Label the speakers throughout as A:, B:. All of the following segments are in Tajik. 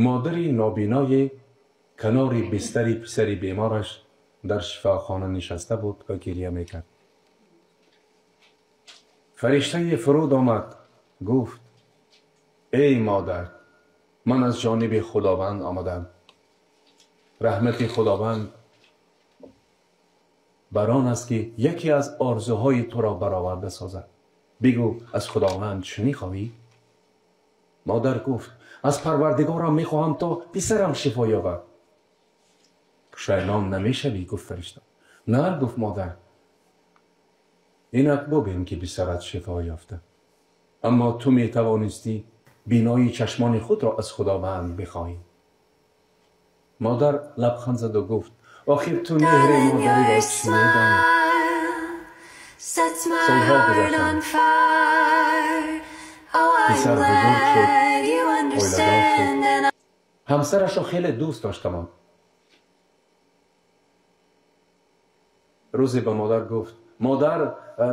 A: Модари нобинои канори бистари писари бемораш дар шифохона нишаста буд ва гиря мекард. Фариштае фуруд омад, гуфт: эй модар, ман аз ҷониби Худованд омадам. Раҳмати Худованд бар он аст, ки яке аз орзуҳои туро бароварда созад. Бигӯ, аз Худованд чӣ мехоҳӣ? Модар гуфт: аз Парвардигорам мехоҳам, то писарам шифо ёбад. Пушаймон намешавӣ? Гуфт фаришта. На, гуфт модар. Инак бубин, ки писарат шифо ёфта. Аммо ту метавонистӣ биноии чашмони худро аз Худованд бихоҳӣ. Модар лабханд заду гуфт: охир ту меҳри
B: Darling,
A: модариро
B: your
A: чӣ медонӣ?
B: smile sets my
A: Солҳо
B: heart
A: гузаштанд.
B: on fire. Oh, I'm
A: Писар бузург шуд,
B: glad you
A: оиладор шуд.
B: understand, and
A: Ҳамсарашро хеле дӯст доштамон. Рӯзе ба модар гуфт: модар,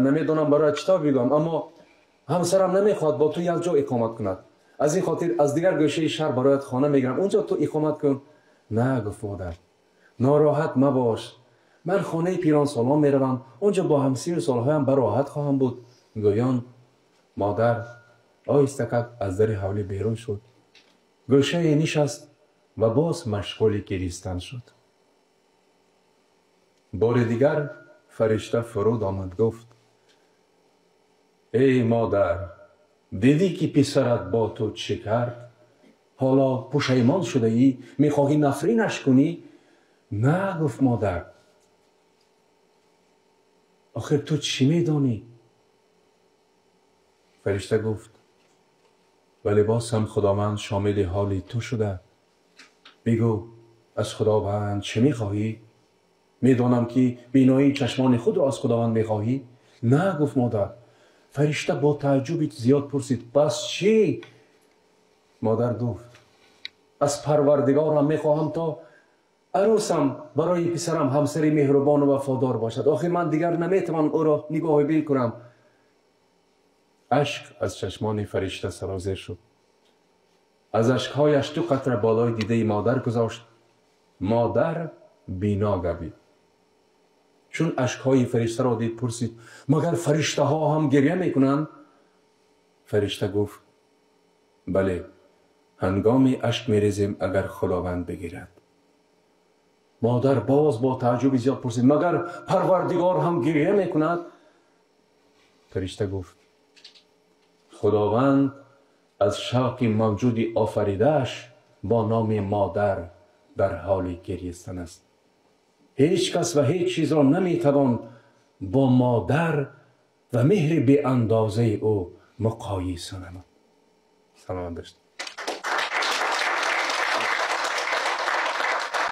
A: намедонам барои чӣ тавр бигӯям, аммо ҳамсарам намехоҳад бо ту якҷо иқомат кунад. Аз ин хотир аз дигар гӯшаи шаҳр бароят хона мегирам, унҷо ту иқомат кун. На, гуфт модар, нороҳат мабош. Ман хонаи пиронсолон меравам, унҷо бо ҳамсиру солҳоям бароҳат хоҳам буд. Гӯён модар оҳистакак аз дари ҳавлӣ берун шуд, гӯшае нишаст ва боз машғули гиристан шуд. Бори дигар фаришта фуруд омад, гуфт: эй модар, дидӣ, ки писарат бо ту чӣ кард? Ҳоло пушаймон шудаӣ, мехоҳӣ нафринаш кунӣ? На, гуфт модар, охир ту чӣ медонӣ? Фаришта гуфт: вале боз ҳам Худованд шомили ҳоли ту шуда. Бигӯ, аз Худованд чӣ мехоҳӣ? Медонам, ки биноии чашмони худро аз Худованд мехоҳӣ. На, гуфт модар. Фаришта бо тааҷҷуби зиёд пурсид: пас чӣ? Модар гуфт: аз Парвардигорам мехоҳам, то арӯсам барои писарам ҳамсари меҳрубону вафодор бошад. Охир ман дигар наметавонам ӯро нигоҳи бин кунам. Ашк аз чашмони фаришта сарозер шуд. Аз ашкҳояш ду қатра болои дидаи модар гузошт. Модар бино гардид. Чун ашкҳои фариштаро дид, пурсид: магар фариштаҳо ҳам гиря мекунанд? Фаришта гуфт: бале, ҳангоми ашк мерезем, агар Худованд бигирад. Модар боз бо тааҷҷуби зиёд пурсид: магар Парвардигор ҳам гиря мекунад? Фаришта гуфт: Худованд аз шавқи мавҷуди офаридааш бо номи модар дар ҳоли гиристан аст. Ҳеҷ кас ва ҳеҷ чизро наметавон бо модар ва меҳри беандозаи ӯ муқоиса намуд. Саломат бошед.